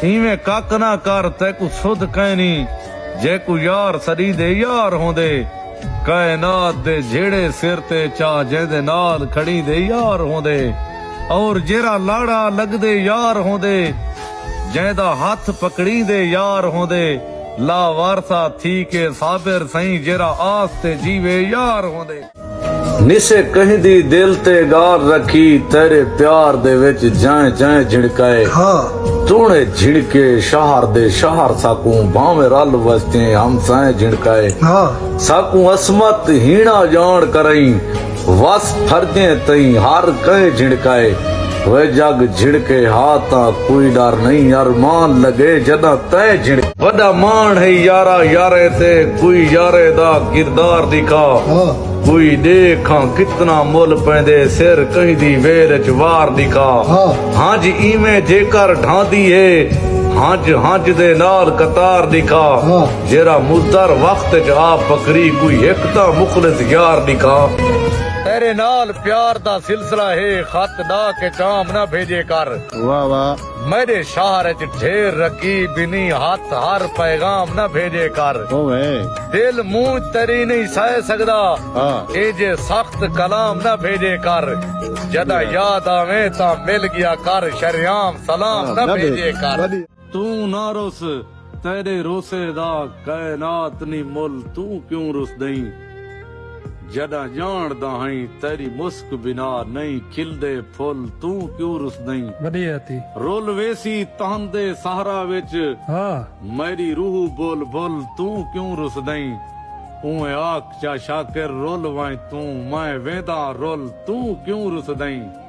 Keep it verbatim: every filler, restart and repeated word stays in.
ایویں کک نہ کر، تیکوں سدھ کائنی، جیکوں یار سݙیندے یار ہوندے۔ کائنات دے جھیڑے سر تے چا، جیندے نال کھڑیندے یار ہوندے۔ اور جیرھا لاڑا لڳدے یار ہوندے، جیندا ہتھ پکڑیندے یار ہوندے۔ لا وارثہ تھی کے صابر سئیں، جیرھا آس تے جیوے یار ہوندے۔ نسے کہیں دی دل تے ڳالھ رکھی، تیݙے پیار دے وچ جائیں جائیں جھڑکائے۔ ہاں۔ توݨے جھڑکے شہر دے شہر ساکوں، بھانویں رل وسدیں ہمسائیں جھڑکائے۔ ہاں۔ ساکوں عصمت ہیݨا ڄاݨ کرئیں، وس پھردیں تئیں ہر کہیں جھڑکائے۔ وے جڳ جھڑکے ہا تاں کوئی ݙر نئیں، ارمان لڳے جݙاں تیں جھڑ۔ وݙا ماݨ ہئی یارا یاریں تے، کوئی یاریں دا کردار ݙکھا۔ ہاں۔ کوئی ݙیکھاں کتنا مل پیندے، سر کہیں دی ویل اچ وار ݙکھا۔ ہاں۔ ہنج ایویں جیکر ڈھاندی ہے، ہنج ہنج دے نال قطار ݙکھا۔ ہاں۔ جیرھا مضر وقت اچ آ پکری، کوئی ہک تاں مخلص یار ݙکھا۔ تیݙے نال پیار دا سلسلہ ہے، خط ݙا کے چام نہ بھیڄے کر۔ واہ واہ۔ میݙے شہر اچ ڈھیر رقیب نی، ہتھ ہر پیغام نہ بھیڄے کر۔ اوے۔ دل مونجھ تیݙی نئیں سہہ سڳدا، ہاں۔ ایجھے سخت کلام نہ بھیڄے کر۔ جݙاں یاد آویں تاں مل ڳیا کر، شریعام سلام ہاں، نہ نہ بھیڄے بھیڄ۔ کر۔ وݙی۔ توں نہ رس، تیݙے روسے دا کائنات نی مل، توں کیوں رسدئیں؟ جݙاں ڄاݨدا ہئیں تیݙی مسک بنا نئیں کھلدے پھل، توں کیوں رسدئیں؟ وݙی آتی۔ رل ویسی تہندے صحرا وچ، ہاں۔ میݙی روح بلبل، توں کیوں رسدئیں؟ اونویں آکھ چا شاکر رل وئیں توں، میں وینداں رل، توں کیوں رسدئیں؟